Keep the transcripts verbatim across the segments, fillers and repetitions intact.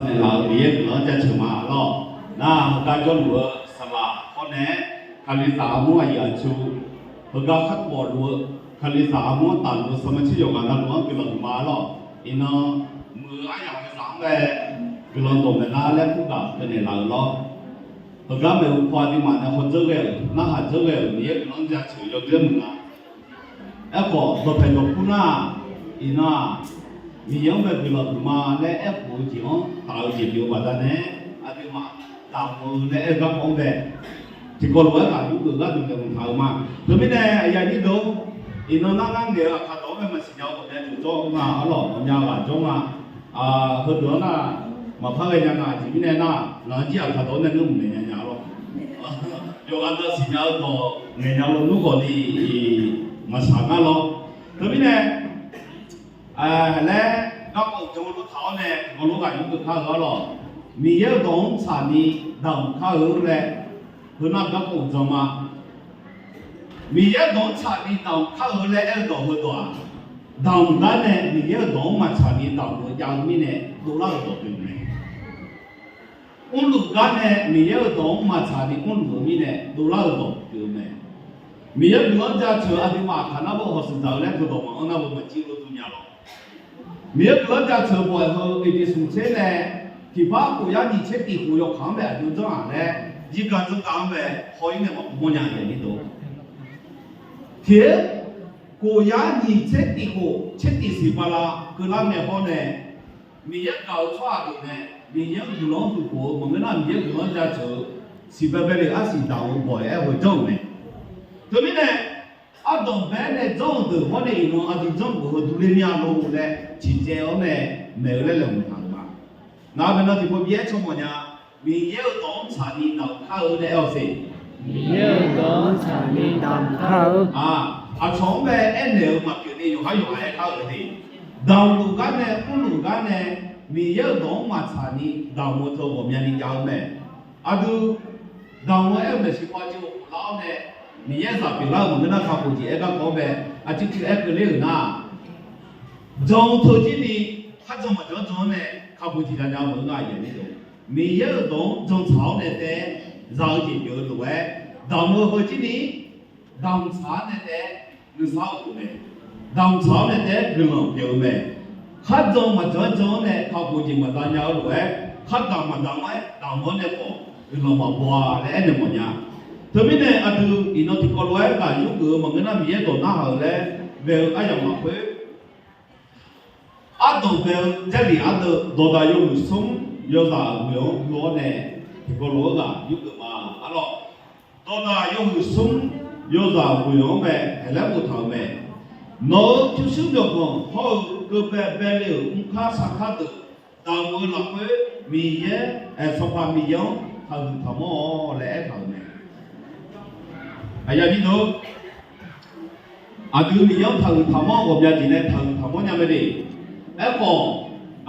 naeqlaf-euq Miqyaer guiqlanq-anr jaceuq ma lawr. Nar heugar jawrluf-eu saqlaq hawr nae, Kalizaq armur aqyuif aqtsu, heugar khar kawv luf-eu, Kalizaq armur-anr tafluf-eu sanqmaer tser yawqghaq navluf-anr guiqlanq huiqma lawr. Iqnan muiq-eu aryamq kalizaq-anr mae guiqlanq dawq maeqlar laer kurgaq keuvnaeq laf-euq lawr. Heugar maeqhu paw aqduimaf nae hawdzeur ghae-euq, narhaq dzeur ghae-euq Miqyaer guiqlanq-anr jaceuq yawdzeur muiq nga. Aerkhawf, dawqpaeq dawqkur nar-aq, iqnan-aq, Miqyaer-anr bae guiqlanq huiqma laer aerkhof-eu jeq-anr taf-eu jeq pyeuf-eu baqdanae, aqduimaf damq-eu laer aer-eu garkawv-anr bae, tiqkawv lof-aer ghaq yurgeuf gharduq naeq mqtaq-euq ma. Teumirnae aqyuif aqnyir deuq-or, iqnan nar ngar ngaeq-eu aqkaq dawq-anr bae maqsiq nya-eu ghawqmya deuq jawr nga arlawq, ghawqmya ghaq jawr nga. Heudeuq-anr nar, maqpar ghaenya nga jeq mirnae nar, ngaq-anr jir aqkaq dawq-anr nae ngeurmq naeq nya nya arlawq. Yawqghaq na siqnya-eu dawq ngaeqnya lawnmr khawf ni maqsaq ngar lawr. Teumirnae, laer garkawv uqdzan lof taq-awr nae tiqkawv lof ghaq yurgeuf kar-eu arlawq. Miqyaer-euq dawq-anr tsaqni damq kar-eu laer, heunar garkawv uqdzan ma. Miqyaer-euq dawq-anr tsaqni damq kar-eu laer aer-eu dawq heudawq-aq, damq gar nae Miqyaer-euq dawq-anr maqtsaqni damq-eu jav-eu mirnae dovlar-euq dawq pyeuf-eu mae. Mrluf gar nae Miqyaer-euq dawq-anr maqtsaqni mrluf-eu mirnae dovlar-euq dawq pyeuf-eu mae. Miqyaer guiqlanq-anr jaceuq-eu aqduimaf aqkaq nar bawr hawshuif dzaq-eu laer teudawq maqanr nar beu maqjir lof duq nya lawq. Miqyaer guiqlanq-anr jaceuq-eu bawq-aer heu eqdeq smq tser nae tiqpar khof yar nyiq tser tiq khof yawkaq-anr bae aqjox janr-aq laer, jirga janrgaq-anr bae haw-ir nae maqpov mawrnya-a ni dov. Tiq-aer khof yar nyiq tser tiq khof tser tiq siq bala keuvlar ngae hawr nae, Miqyaer gaq-eu tsawrhaq deuq nae Miqyaer-anr guiqlanq-anr huiq khof-eu maqngeur nar, Miqyaer guiqlanq-anr jaceuq-eu siqbaebae le arsiq daq-eu bawq-aer aer-eu heu janr-euq mae. Teumirnae, ardanqbae-aer nae janr-eu deuq hawr nae iqnan aqdui janrluf heu durler mir-a lor laer tiqcaev-awr nae maeq-eu laer laeqhmq taq-euq ma. Ngaq-euq maeqnan tiqpov byaer tsawrmawf nya. Miqyaer-euq dawq-anr tsaqni damq kar-eu nae aer-awq siq. Miqyaer-euq dawq-anr tsaqni damq kar-eu. Aq, aqcawq-anr bae aernaeq-euq maqpyeuf ni yawqhar yawqha aer kar-euq de. Damqluf gar nae mrluf gar nae Miqyaer-euq dawq-anr maqtsaqni damq-eu teu ghawqmyani jav-eu mae. Aqdui damq-eu aer-eu maeqshi paw aqjeq-eu khof lar-awr nae, Miqyaer zaq pyeuflar-eu maqngeur nar kakhof jeq aer garkawv-anr bae aqcuiv cuiv aer keuvler-euq nar, jan-eu teu jir ni kharjan maqjan-anr jan-anr nae kakhof jeq jav nya-eu maqngeur-a. Miqyaer-euq dawq-anr jantsaq-awr nae taef-aer za-eu jeq pyeuf-eu lof-aer, damq-eu heu jir ni damqtsaq-awr nae taef-aer nuisar-eu lof mae. Damqtsaq-awr nae taef-aer guiqlanq pyeuf-eu mae. Kharjan maqjan-anr jan-anr nae kakhof jeq maqza nya-eu lof-aer, khardamq maqdamq-aer damq-anr nae khawf guiqlanq maqbaw-a laer aernaeq mawf nya. Teumirnae aqdui iqnan tiqkawv lof-aer ghaq yurgeuf-eu maqngeur nar, Miqyaer dawq narhaq-euq laer bae-eu aryamq lafkhoer ardanqbae-eu Jarlif ardeuv dawqdaq yawhuiq smr yawzaq ghoeq-anr gu-awr nae tiqkawv lof-aer ghaq yurgeuf ma arlawr. Dawqdaq yawhuiq smr yawzaq ghoeq-anr bae haeq laer boftaq-euq mae. Nawq-euq pyurshuir myawqganq hawr-eu keuv bae bae le-euq mrkar sarkar deuq damq-eu lafkhoer Miqyaer, aer, Sanqpaq Miqyaer-anr taqhuiq taqmawr-awq laer aertaq-euq mae. Aqyuif aqnyir deuq, aqdui Miqyaer-anr taqhuiq taqmawr ghawqmya jeq nae taqhuiq taqmawr nya mae de. Aerkhawf,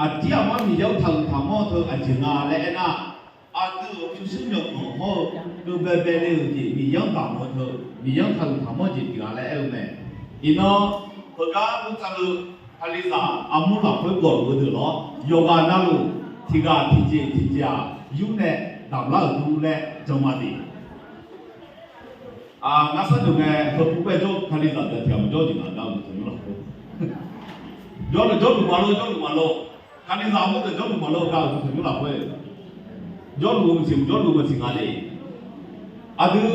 aqdir aqmar Miqyaer-anr taqhuiq taqmawr-eu teu aqjeq nga laer aernar, aqdui-euq pyurshuir myawqganq hawr-eu keuv bae bae le-euq jeq Miqyaer-anr damq-eu teu Miqyaer-anr taqhuiq taqmawr jeq pyeuf-a laer aer-eu mae. Iqnan heugar mr tavleu Kalizaq armur lafkhoer gawqluf-eu deuq lawr, yawqghaq navluf tiqghaq tiqjeq tiqjeq-aq yur nae damq lar-euq dur laer jan ma de. Ngar sar deuq ngae, heupov bae jawr-eu Kalizaq deuq tiqghaq maqjawr jeq maqgaq-eu tanqnymr lafkhoer jawrluf jawrluf maqlor, jawrluf maqlor. Kalizaq armur deuq jawrluf maqlor gaq-euq tanqnymr lafkhoer jawrluf-eu maqsiq, jawrluf-eu maqsiq nga le. Aqdui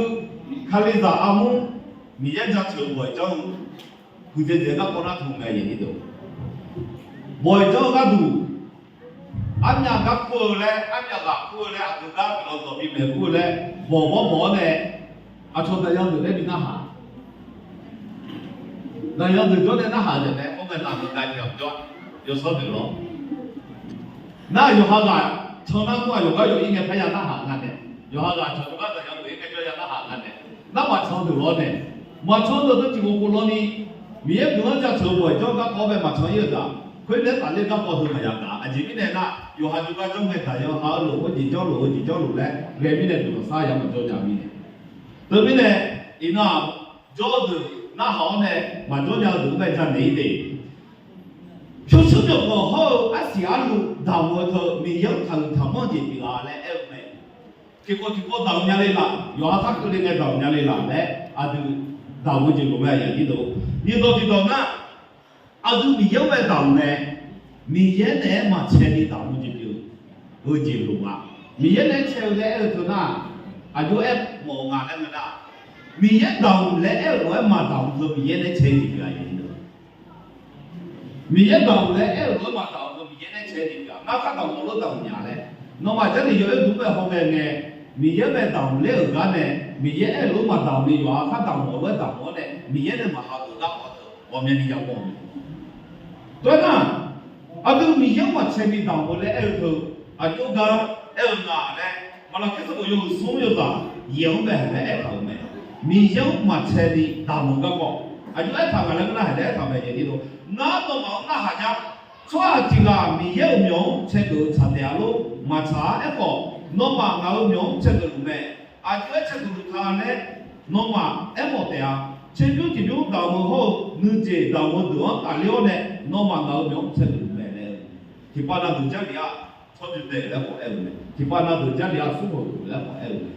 Kalizaq armur Miqyaer jaceuq-eu bawq-iq janr-eu huiqdzaeq dzaeq-eu garkawv nar tmq mae. Bawq-iq janr-eu gharduq, armyav gar kur-eu laer, armyav ghaq kur-eu laer, aqgeu gar guiqlanq dawq bimaeq kur-eu laer, bawq bawr bawq-awr nae aqcawq daqyan deuq laer bi narhaq. Daqyan deuq jawr nae narhaq-eu deuq nae, khoerngae navluf dav tiq ghaq jawr, yawsanr deuq lawr. Nar yawqha ghaq can nar mr-aq, yawqgar yawq-ir ngae parya narhaq nga nae, yawqha ghaq can yawqgar daqyan deuq-ir ngae parya narhaq nga nae, nar maqcan deuq lawr nae, maqcan deuq teu tiq ghofkhof lawni, Miqyaer guiqlanq jaceuq-eu bawq-iq janr-eu garkawv bae maqcan-ir-eu gaq, khoernae-aer tafler garkawv heu maqya gaq. Aqjeq mirnae nar, yawqha jawrgar jawr ngae daqyan ha-eu lof-aer jeq jawrluf-eu jeq jawrluf laer ghae mirnae guiqlanq sar ya maqjawr nya mirnae. Teumirnae, iqnan-aq, jawr-eu deuq narhaq-awr nae maqjawr nya-eu deuq-anr bae janaeq-ir de. Pyurshuir Smrmyawq gawq hawr-eu arsiq arlu damq-eu teu Miqyaer-anr taqhuiq taqmanr jeq pyeuf-a laer aer-eu mae. Tiqkawv tiqkawv damq nya le laf, yawqha khar keuvle ngae damq nya le laf laer aqdui damq-eu jeq lof mae. Aqyuif aqnyir deuq, nyiqdawq tiqdawq nar, aqdui Miqyaer-anr bae damq-eu mae. Miqyaer naeq-aer maqcae ni damq-eu jeq pyeuf-eu jeq lof-a. Miqyaer naeq-aer cae-eu laer aer-eu teu nar, aqjox-aer mawf-eu nga laer ngeur nar, Miqyaer damq laer aer-eu lof-aer maqdamq-eu teu Miqyaer naeq-aer cae jeq pyeuf-a. Aqyuif aqnyir deuq, Miqyaer damq laer aer-eu lof-aer maqdamq-eu teu Miqyaer naeq-aer cae jeq pyeuf-a. Ngar khar damq mawf lof damq nya laer, nawmaf Jarlif yaw-aer dur bae haw ghae ngae, Miqyaer bae damq laer-euq gar nae, Miqyaer aer-eu lof maqdamq ni yawqha khar damq mawf lof-aer damq mawf-awr nae, Miqyaer nae maqha deuq gar haw-eu teu ghawqmyani yamawr-eu mae. Tov-aer nar, aqdui Miqyaer-anr maqcae ni damq-eu laer aer-eu teu, aqjox gar aer-eu nga laer, Maqlaqkaer sanqbof yawhuiq smr yawzaq yaeq-anr bae haeq laer aertaq-euq mae. Miqyaer-anr maqcae ni damq-eu garkawv aqjox aertaq nga laer ngeur nar, haeq laer aertaq mae. Aqyuif aqnyir deuq, ngar nawmaf-anr narhaq nya. Tsawrhaq tiq ghaq Miqyaer-euq myawq-anr cae geuf-eu tsaq taef-a lor. Maqtsaq-a. Aerkhawf, nawmaf ngaq-euq myawq-anr cae geuf luf mae. Aqjox-aer cae geuf luf ta laer nawmaf aermawf taef-a. Tserbymr tiqbymr damq-eu hawr-eu nuijeq damq-eu deuq-anr tafler-awr nae, nawmaf ngaq-euq myawq-anr cae geuf luf mae laer-eu. Tiqpav na deuq Jarlif-aq, tsawrjeuq daeq laer khawf aer-eu mae. Tiqpav na deuq Jarlif-aq, smrkhoeq laer khawf aer-eu mae.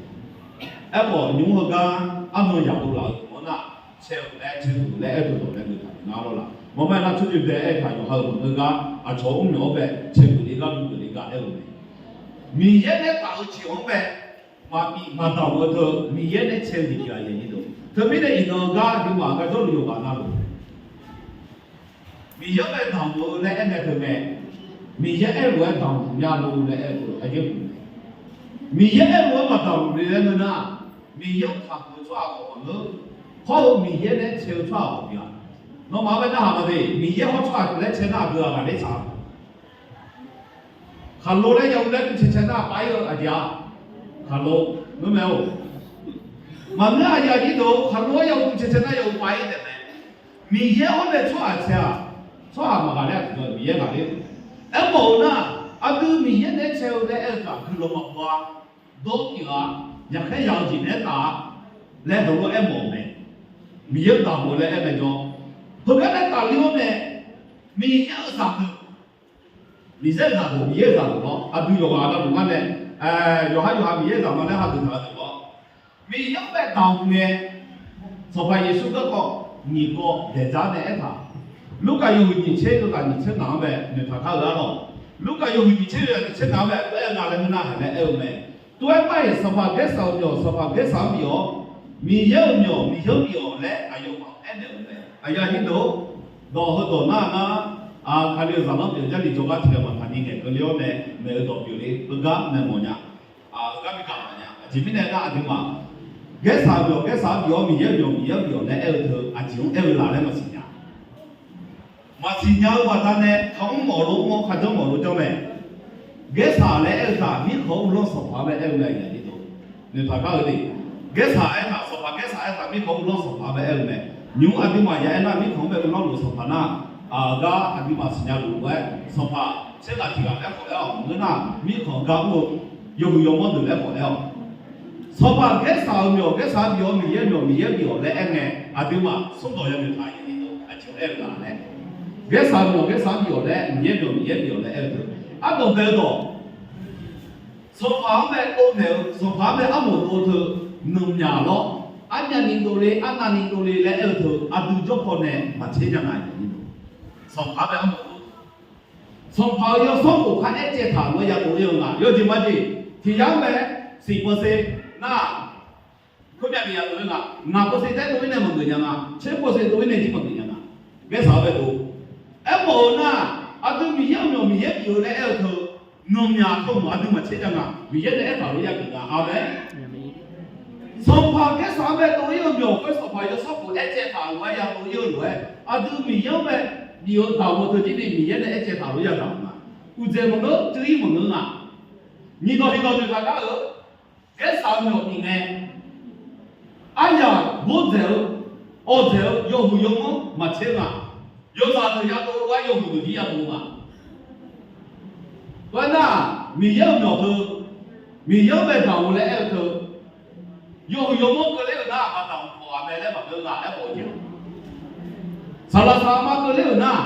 Aerkhawf, nymr heugar arnan yaqdov laf-eu deuq-anr nar, cae-euq laer cae-euq laer aer-eu deuq dawq laer noeqtaq nar lawr laf. Maqmae nar, tsawrjeuq daeq aertaq yawqha-euq maqngeur gar, aqcawq-anr myawq-anr bae cae geuf le gar, nuigeuf le gar aer-eu mae. Miqyaer naeq-aer taf-eu jeq-anr bae maqbif maqdamq-eu teu Miqyaer naeq-aer cae-eu jeq pyeuf-a. Aqyuif aqnyir deuq, teumirnae iqnan-eu gar aqduimaf-euq garjawr luf yawqghaq navluf Miqyaer-anr bae damq-eu laer aer ngae teu mae. Miqyaer aer-eu lof-aer damq nya lo laer aer-eu teu aqjeq pyeuf mae. Miqyaer aer-eu lof-aer maqdamq le laer ngeur nar, Miqyaer-anr taqkeuv-eu tsawrhaq khawf maqngeur. Hawr-eu Miqyaer naeq-aer cae-eu tsawrhaq khawf pyeuf-a. Nawmaf-anr bae narhaq ma de, Miqyaer hawr tsawrhaq laer cae nar aqgeu ghaq ghaqler tsaq. Khaqlo laer ya-eu laer tuvcae cae nar pav-ir-eu aqjeq-a. Khaqlo, ngeur mae-or. Maqngeur, aqyuif aqnyir deuq, khaqlo-aer ya-eu tuvcae cae nar ya-eu pav-ir taef mae. Miqyaer hawr nae tsawrhaq cae-aq, tsawrhaq maqghaqler-a tiqjawr Miqyaer ghaqler-eu. Aermawf-eu nar, aqdui Miqyaer naeq-aer cae-eu laer aer-eu taq guiqlanq maqbaw-a. Dawr tiq ghaq yaqkhaer ya-eu jeq naeq-aer taf-a laer heulof-aer aermawf-eu mae. Miqyaer-anr damq-eu laer aer mae jawr. Heugar nae tafler-awr nae, Miqyaer-euq zaqdeuq, Miqyaer-euq zaqdeuq, Miqyaer-euq zaqdeuq lawr, aqdui yawqghaq navluf ngar nae, yawqhar yawqha Miqyaer-euq zaqma laer hageuf taq-eu deuq lawr. Miqyaer-anr bae damq-eu ngae, Sanqpaq Yeqsur garkawv nyiq kawv daeq dzar nae aertaq. Lurkaf yawhuiq nyiq tser yawzaq nyiq tser ngaq-anr bae noeqtaq kar-eu arlawq. Lurkaf yawhuiq nyiq tser yawzaq nyiq tser ngaq-anr bae aer-eu nga laer ngeur nar, haeq laer aer-eu mae. Tov-aer mar-iq, Sanqpaq Gaersaq-euq myawq Sanqpaq Gaersaq-anr bif-awr, Miqyaer-euq myawq Miqyaer-anr bif-awq laer aqyawfmaf-anr aernaeq-euq mae. Aqyuif aqnyir deuq-or, dawq heudawq nar ngar, Kali-euq zaqlanr pyeuf Jarlif jawrgar tiqghaq maqtaq ni ngaeqkeuv le-awr nae maeq-eu dawq pyeuf le, heugar nae mawfnya. Heugar bi gaq mawfnya. Aqjeq mirnae nar, aqduimaf Gaersaq-euq myawq Gaersaq-anr bif-awr, Miqyaer-euq myawq Miqyaer-anr bif-awq laer aer-eu teu aqjeq-anr aer-eu laf laer maqsiq nya. Maqsiq nya-eu baqdanae kaqmr mawf lo mr-awr kaqjanr mawf lo janr mae. Gaersaq laer aer-eu taq mirkhanq-anr uvlanr Sanqpaq-anr bae aer-eu mae. Noeqtaq gar-eu de, Gaersaq aertaq Sanqpaq Gaersaq aertaq mirkhanq-anr uvlanr Sanqpaq-anr bae aer-eu mae. Nymq-mr aqduimaf ya aernar mirkhanq-anr bae uvlanr luf Sanqpaq nar, aqgar aqduimaf siqnya luf-aer Sanqpaq tserghaq tiqghaq laer khawf aer-awq. Ngeur nar, mirkhanq gar mr-eu yawhuiq yawmanr deuq laer khawf aer-awq. Sanqpaq Gaersaq-euq myawq Gaersaq-anr bif-awr, Miqyaer-euq myawq Miqyaer-anr bif-awq laer aer ngae, aqduimaf smrdawq yanoeq taq-a. Aqjeq aer-eu laf laer, Gaersaq-euq myawq Gaersaq-anr bif-awq laer, Miqyaer-euq myawq Miqyaer-anr bif-awq laer aer-eu teu, ardanq bae-eu dawq, Sanqpaq-anr bae ov naeq-eu Sanqpaq-anr bae armawf dov-eu teu, nanqmyaq lawr, armyavni dovle arnavni dovle laer aer-eu teu aqdui jawrpaw nae maqtser nya nga. Sanqpaq-anr bae armawf dov-eu teu, Sanqpaq-euq yawsanr khof khar aer caev taq lof-aer ya dov-ir-eu nga. Yawjeq majeq tiq yar-anr bae siq pawse nar, khoermyav ni ya dov-ir nga. Ngaq pawse taef-aer dov-ir nae maqgeuf nya nga. Tser pawse dov-ir nae jir maqgeuf nya nga. Gaersaq-anr bae dov. Aermawf-eu nar, aqdui Miqyaer-euq myawq Miqyaer bif-eu laer aer-eu teu, nanqmyaq tawmuiq aqdui maqtser jav nga. Miqyaer nae aertaq lof-aer ya geuf nga. Aqmeq. Sanqpaq Gaersaq-anr bae dov-ir-eu myawq khoer Sanqpaq yawsanr khof aer caev taq lof-aer ya dov-ir-eu lof-aer, aqdui Miqyaer-anr bae bif-eu daq-eu teu jir ni Miqyaer nae aer caev taq lof-aer ya daq-eu nga. Uqdzaeq maqngeur, teu-ir maqngeur nga. Nyiq dawq tiq dawq noeqtaq gar-eu, Gaersaq-euq myawq bif ngae, aryaq gordzaeq-eu, awqdzaeq-eu yawhuiq yawmanr maqtser nga. Yawzaq deuq ya dov lof-aer yawhuiq deuq jir ya dov nga. Khoernar, Miqyaer-euq myawq teu, Miqyaer-anr bae daq-eu laer aer-eu teu, yawhuiq yawmanr keuvler-euq nar, aqdaq-anr khawf ghaq mae laer maqngeur nga. Aerkhawf-eu jeq, saqlaq saqma keuvler-euq nar,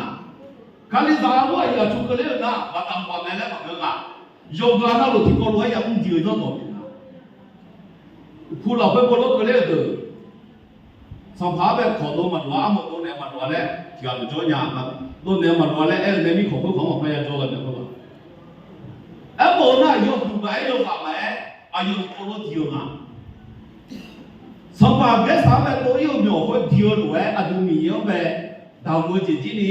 Kalizaq armur aqyuif aqtsu keuvler-eu nar, baqdaq baqmaeq laer maqngeur nga. Yawqghaq navluf tiqkawv lof-aer yamr diq-eu zanrdawq pyeuf nga. Uqpuq lafkhoer bawlawr keuvler-eu deuq, Sanqpaq-anr bae kawq dov maqloq-a, armawf dovnaeq maqloq-a laer tiqghaq dawq jawr nya. Dovnaeq maqloq-a laer aer-eu nae mirkhanq khoerkhanq-anr maqpar ya jawr ghae naeq khoer-aq. Aermawf-eu nar, yawhuiq maqaer yawghaq maqaer, aqyawf tiqkawv lof diq-eu nga. Sanqpaq Gaersaq-anr bae dov-ir-eu myawq khoer diq-eu lof-aer aqdui Miqyaer-anr bae daqmq-eu jeq jir ni,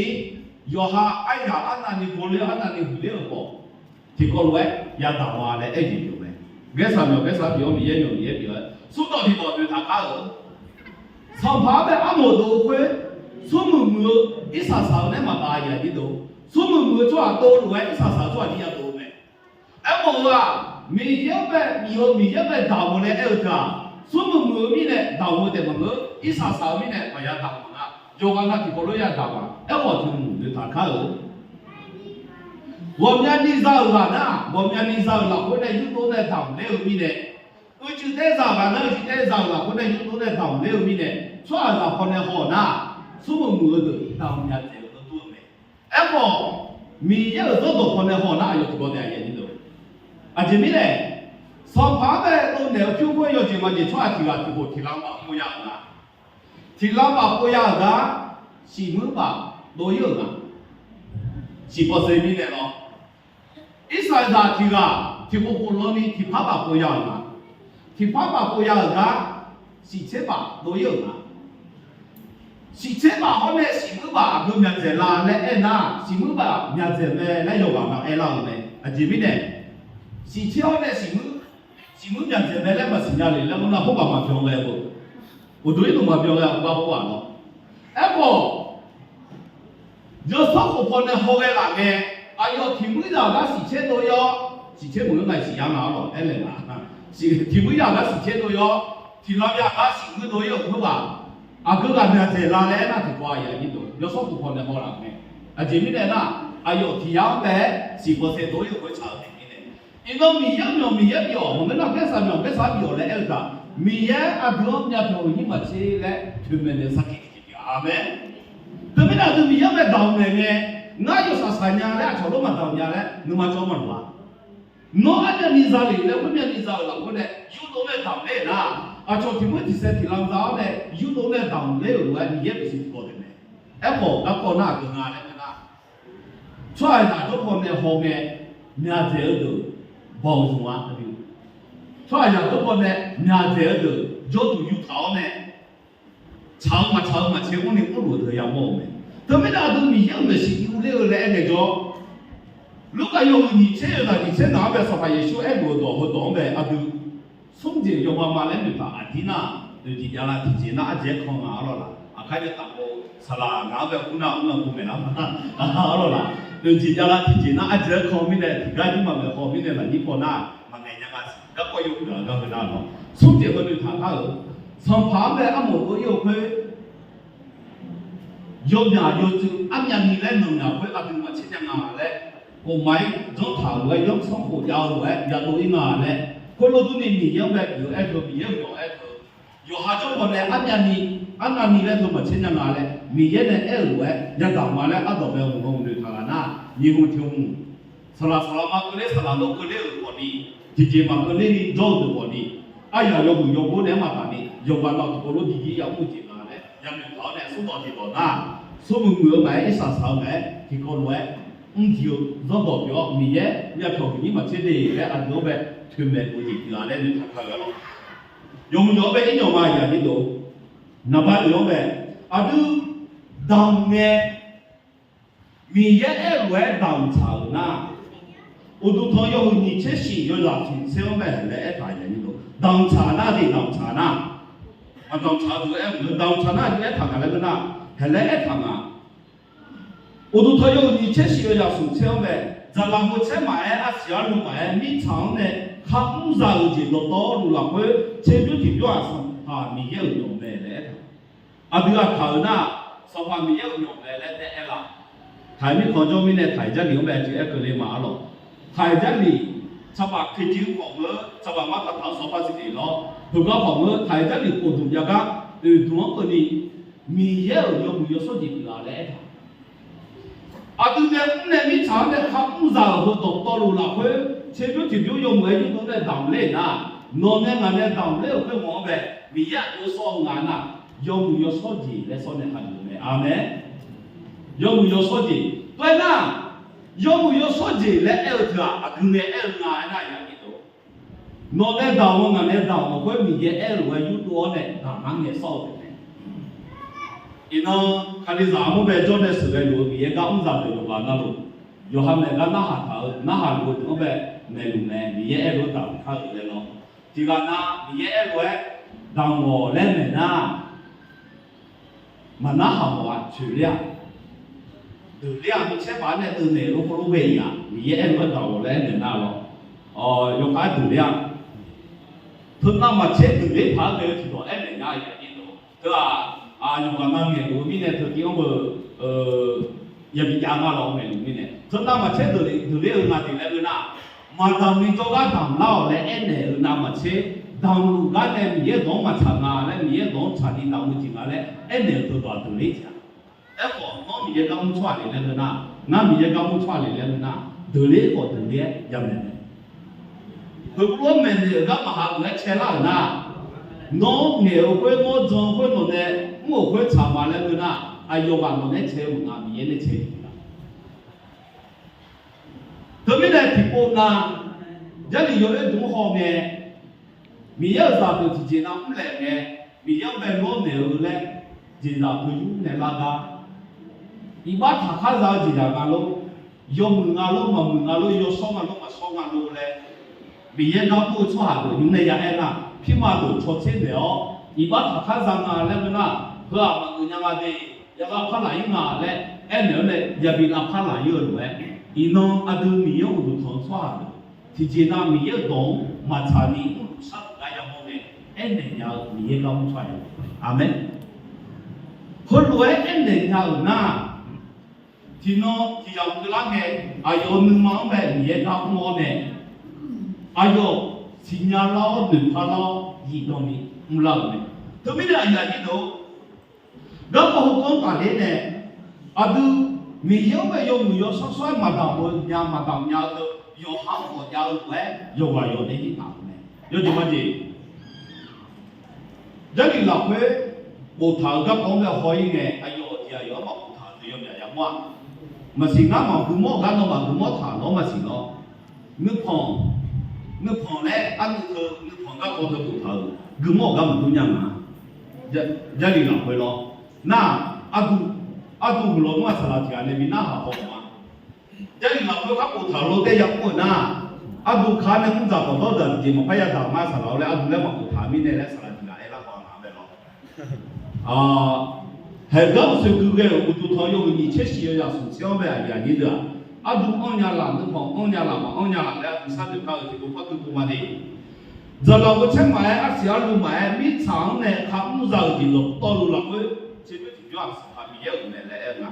yawqha aryaq arnavni gor ler arnavni huiq ler-euq khawf, tiqkawv lof-aer yadaq ma laer aer jeq pyeuf mae. Gaersaq myawq Gaersaq pyeuf-awr, Miqyaer myawq Miqyaer pyeuf-aer, smrdawq tiqdawq noeqtaq kar-euq. Sanqpaq-anr bae armawf dov-eu khoer, smrmuiq muiq-eu irsaq saq-eu nae maqbav aqyuif aqnyir deuq, smrmuiq muiq-eu tsawrhaq dov lof-aer irsaq saq-eu tsawrhaq jir yadov-eu mae. Aermawf-eu-aq, Miqyaer-anr bae bif-eu Miqyaer-anr bae daqmq-eu laer aer-eu teu-aq, smrmuiq muiq-eu mirnae daqmq-eu taef maqngeur, irsaq saq-eu mirnae maqya daqmq nar, yawqghaq nav tiqkawv lof-aer yadaq ma. Aerkhawf teuq muiq noeqtaq kar-euq. Ghawqmyani za-euq ghaq nar, ghawqmyani za-euq lafkhoer nae yurdov nae daqmq ler-eu mirnae, uicuiv taer za-euq ghaq nar, uicuiv taer za-euq lafkhoer nae yurdov nae daqmq ler-eu mirnae, tsawrhaqzaq pawnae haw-eu nar, smrmuiq muiq-eu deuq daqmq nya taef-eu dawrdur-eu mae. Aerkhawf, Miqyaer-euq zanrdawq pawnae haw nar, aqyawf tiqkawv taef aqyuif aqnyir deuq. Aqjeq mirnae, Sanqpaq-anr bae dovnaeq-eu pyur khoer yawjeq maqjeq tsawrhaq tiq ghaq tiqkhof tiq lavbaf pov ya-euq nga. Tiq lavbaf pov ya-euq gar, siqmuir baf dov-ir-euq nga. Siq pawsae mirnae lawr, irsaqzaq tiq ghaq tiqkhof khof lawni tiqpar baf pov ya-euq nga. Tiqpar baf pov ya-euq gar, siqtser baf dov-ir-euq nga. Siqtser baf hawr nae siqmuir baf aqgeu myaqdzaeq la laer aernar, siqmuir baf myaqdzaeq mae laer yawqghaq nav aerlar-euq mae. Aqjeq mirnae, siqtser hawr nae siqmuir, siqmuir myaqdzaeq mae laer maqsiq nya le laer mawrnar, khoerghaq maqbyan ghae-eu, uqduq-ir deuq maqbyan ghae-eu gar khoerghaq lawr. Aerkhawf, yawsanr khof pawnae hawghae laf ngae, aqyawf tiqmuir yaq gar siqtser dov-ir-awr, siqtser maqngeur nga siqya nga-awr lawq aer laeq nga. Tiqmuir yaq gar siqtser dov-ir-awr, tiqlanq yaq gar siqmuir dov-ir-euq khoerghaq, aqgeu ghaq myaqdzaeq la laer aernar tiqkawv aqyuif aqnyir deuq, yawsanr khof pawnae haw laf ngae. Aqjeq mirnae nar, aqyawf tiq yar-anr bae-aer siq pawsae dov-ir-euq khoer tsaq-eu taef mirnae, iqnan Miqyaer myawq Miqyaer bif-awq, maqngeur nar Gaersaq myawq Gaersaq bif-awq laer aer-eu taq, Miqyaer aqdui-anr myavpyawq huiq nyir maqtser laer toeqmaeq naeq sarkir tiqjeq pyeuf-a mae. Teumirnae aqdui Miqyaer-anr bae daqmq naeq ngae, ngar yawshaq shaq nya laer aqcawq lor maqdamq nya laer nuima cawv maqloq-a. Nawr armyavni za lef laer khoermyavni za-euq lafkhoer nae yurdov nae daqmq ler nar, aqcawq tiqmuir tiqsaev tiqlanq za-awr nae yurdov nae daqmq ler-euq lof-aer Miqyaer bisiq tiqkawv taef mae. Aerkhawf garkawv nar aqgeu nga laer aer nar, tsawrhaqzaq jawrpaw nae hawngae myaqdzaeq-eu deuq baw-eu zmq-a. Tsawrhaqzaq jawrpaw nae myaqdzaeq-eu deuq jawrduq yurtaq-awr nae, tsaq-eu maqtsaq-eu maqtser mrni mrluf-eu deuq yamawr-eu mae. Teumirnae aqdui Miqyaer-euq maeqshi yur ler-eu laer aer ngaejawr, Lurkaf yawhuiq nyiq tser yawzaq nyiq tser ngaq-anr bae Sanqpaq Yeqsur aerluf-eu dawq heudawq-anr bae aqdui smr jeq yawma ma laer noeqtaq aqdir nar, dawqjeq javlar tiqjeq nar ardzaeq-aer kan nga arlawq laq. Aqkar yawtaf-eu saqlaq ngaq-anr bae kur nar mr-eu bofmaeq lar ma nar arlawq laq. Dawqjeq javlar tiqjeq nar ardzaeq-aer kan mirnae tiqgar jir maqmaeq haw mirnae lafnyir paw nar maqngaeq nya nga siq. Garkawv yawhuiq-aq gar heu nar lawr smr jeq heu noeqtaq kar-euq, Sanqpaq-anr bae armawf dov-ir-eu khoer yawmyaq yawtsuif armyavni laer nanqmyaq khoer aqdui maqtser nya nga laer, ghofmaf-ir janrtaq-euq lof-aer yanrsanrkhof jav-eu lof-aer yadov-ir nga laer, khoerlof durni Miqyaer-anr bae pyeuf-eu aer teu Miqyaer-euq myawq aer teu, yawqha jawrpaw nae armyavni arnavni laer teu maqtser nya nga laer Miqyaer nae aer-euq lof-aer yadaq ma laer ardawq bae hmq-anr noeqtaq ghaq nar, nyiq hmq tiq hmq saqlaq saqlaq ma keuvler saqlaq lor keuvler-euq khawfni, tiqjeq maqkeuvler ni jawr-eu deuq khawfni, aryaq yawhuiq yawgor nae-aer maqtaf ni yawqghaq nav tiqkawv lof-aer diqjir yamr-eu jeq nga laer yanoeq taq-awr nae smrdawq tiqdawq nar, smrmuiq muiq-eu maqaer irsaq saq-eu maqaer tiqkawv lof-aer mrdiq-eu zanrdawq pyeuf-awr Miqyaer myavpyawq huiq nyir maqtser de laer aqdui-anr bae toeqmaeq dov jeq tiq ghaq laer noeqtaq kar-eu arlawq. Yawmuiq yawq-anr bae ir nyawq ma yaq ni lof, naqba oeq-anr bae aqdui damq ngae Miqyaer aer-eu lof-aer damq tsaq-euq nar, uqduq tanq yawhuiq nyiq tser shif yawzaq smq tser-anr bae haeqlaer aertaq yaq ni lof, damq tsaq nar de damq tsaq nar, maqdamq tsaq-eu deuq aer-eu maqngeur, damq tsaq nar aqdui aertaq ngaq laer ngeur nar, haeqlaer aertaq nga. Uqduq tanq yawhuiq nyiq tser shif yawzaq smq tser-anr bae, dzaqlaq heu tsaer maqaer arsiq arlu maqaer mirtsaq-anr nae kharmr za-euq jeq dawqtawvluf lafkhoer tserbymr tiqbymr-aq Sanqpaq Miqyaer-euq myawq mae laer aertaq. Aqdui aqkaq-euq nar, Sanqpaq Miqyaer-euq myawq mae laer taef aerlar. Taq-iq mirkhanq jawr mirnae taq-iq Jarlif-anr bae aqjeq aer keuvle ma arlawq. Taq-iq Jarlif, saqbaq keqjeq khawf ngeur, saqbaq markaq taq-anr sawr par siqdeq lawr, heugar khawf ngeur, taq-iq Jarlif khofduq jav gar oeqduq-anr keuvni, Miqyaer-euq yawmuiq yawshawr jeq pyeuf-a laer aertaq. Aqdui nae mr nae mirtsaq-anr nae kharmr za-euq heu dawqtawvluf lafkhoer, tserbymr tiqbymr yawmuiq-aer yurdov nae damq ler nar, nawq nae ngaq nae damq ler-euq khoer ghawq-anr bae, Miqyaer aqjox sawr-eu nga nar, yawmuiq yawshawr jeq laer sawr nae hageuf mae. Aqmeq. Yawmuiq yawshawr jeq. Tov-aer nar, yawmuiq yawshawr jeq laer aer-eu teu-aq, aqgeu ngae aer-eu nga aernar, yaqdui dov. Nawq nae damq-eu ngaq nae damq-euq khoer Miqyaer aer-eu lof-aer yurdov-awr nae damq-anr ngae sawr-eu taef mae. Iqnan, Kalizaq armur bae jawr nae sheuqghae luf-eu Miqyaer gar mr za deuq yawqghaq navluf, yawqha maeq gar narhaq taq-eu narhaq luf-eu deuq-anr bae maeqluf mae. Miqyaer aer lof-aer damq kar-eu laer lawr. Tiqghaq nar Miqyaer aer lof-aer damq-awq laer maeq nar, maqnarhaq mawf-a. Coeqler-aq, deuqler-aq, micaer paq-aer nae deuv naeq-eu khoerlof ghae-iq-aq, Miqyaer aer lof-aer damq-awq laer aernaeq nar lawr. Yawkhav-aer deuqler-aq, teunav maqtser deuqler paq-aer ghae-eu tiqdawq aernaeq nar, yaqdui dov. Teu-aq, yawqghaq nav ngaeqluf-eu mirnae teu tiv-anr beu yabi jav nga lawr. Ngaeqluf mirnae teunav maqtser deuqler-eu nga tiq laer geu nar, maqdamq ni jawrgar damq lar-awq laer aernaeq-eu navmaqtser, damqluf gar nae Miqyaer dawq-anr maqtsaq nga laer, Miqyaer dawq-anr tsaqni damq-eu jeq nga laer aernaeq-eu deuq dawq-aq deuqler jeq-a. Aerkhawf, nawr Miqyaer gar mr tsawrhaq le laer ngeur nar, ngar Miqyaer gar mur tsawrhaq le laer ngeur nar, deuqler khawf deuqler-aer yamaeq mae. Heulof-aer maeqnaeq-euq gar maqha geuf-aer caelar-euq nar, nawr ngaeq-eu khoer, nawr jan-eu khoer, nawq nae mr-euq khoer tsaq ma laer ngeur nar, aqyawfmaf nawq nae cae-eu maqnga, Miqyaer nae cae-eu jeq-a. Teumirnae tiqpov nav, Jarlif yawdoer dmq haw ngae, Miqyaer-euq zaqdeuq tiqjeq nav mrlaeq ngae, Miqyaer-anr bae lawrnaeq-eu laer, jeqzaq peu yur nae lar gar, iqbax taqkhar za-eu jeqzaq nga lor, yawmuiq nga lor, maqmuiq nga lor, yawshawr nga lor, maqshawr nga lor laer, Miqyaer gar mr-eu tsawrhaq deuq nymr nae ya aer nar, pirma deuq cawtser naeq-awr, iqbax taqkhar za nga laer ngeur nar, heu-aq maqgeuf nya nga de, yabi lavpar laf-ir nga laer aernaeq-awr nae yabi lavpar laf-ir-eu lof-aer, iqnan aqdui Miqyaer-anr uqduq tanq-eu tsawrhaq deuq tiqjeq nav Miqyaer-euq dawq-anr maqtsaq ni mrluf sharluf gar yamawr nae aernaeq nya-eu Miqyaer gar mr tsawrhaq-a. Aqmeq. Heulof-aer aernaeq nya-euq nar, tiqnan tiqyamq keuvlar ngae, aqyawf-euq nuima-anr bae Miqyaer gar mr-awr nae, aqyawf siqnya lar-awr noeqpar lar-awr zifdan ni mrlar-euq mae. Teumirnae aqyuif aqnyir deuq-or, garkawv heukawv-anr tafler nae, aqdui Miqyaer-anr bae yawmuiq yawshawr shawr-aer maqdamq-eu nya, maqdamq nya-eu teu, yawqha-anr khawf jav-eu lof-aer yawqghaq yawq nae jir taq-euq mae. Yawjeq majeq, Jarlif lafkhoer boftaq-euq garkawv-anr bae haw-ir ngae, aqyawf tiq aqyawf-anr maqboftaq-euq teu yawmyaq yamawr-aq, maqsiq ngar maqguimawr-eu gar nawmaf guimawr taq nawr maqsiq nawr, nuipanq, nuipanq laer arnuiv teu nuipanq garkawv teu boftaq-euq guimawr-euq gar maqdur nya nga. Jarlif lafkhoer lawr nar-aq, arduq, arduq huiqlawq nmr-aq saqlaq tiq ghaq nae bi narhaq haw-eu ma. Jarlif lafkhoer khar boftaq-euq lof-aer yamawr-euq nar, arduq ka nae mr dzaq khawf dawr dzaq tiqjeq maqpar yadaq ma saqlaq-awr laer arduq laer maqboftaq mirnae laer saqlaq tiq ghaq aer lar haw-a nga mae lawr. Haeqgar uqsoeq gui ghae-euq uqduq tanq yawhuiq nyiq tser shif-eu yawsmq tser-anr bae aqyuif aqnyir deuq-aq, arduq anrnya laf, nuipanq anrnya laf, maqanr nya laf laer arduq sharnoeq kar-eu tiqpov par gui pov ma de. Dzaqlaf ghoe caer maqaer, arsiq arlu maqaer, mirtsaq-anr nae kharmr za-euq jeq dawqtawvluf lafkhoer, tserbymr tiqbymr aqsaqpaq Miqyaer-euq mae laer aer-eu nga.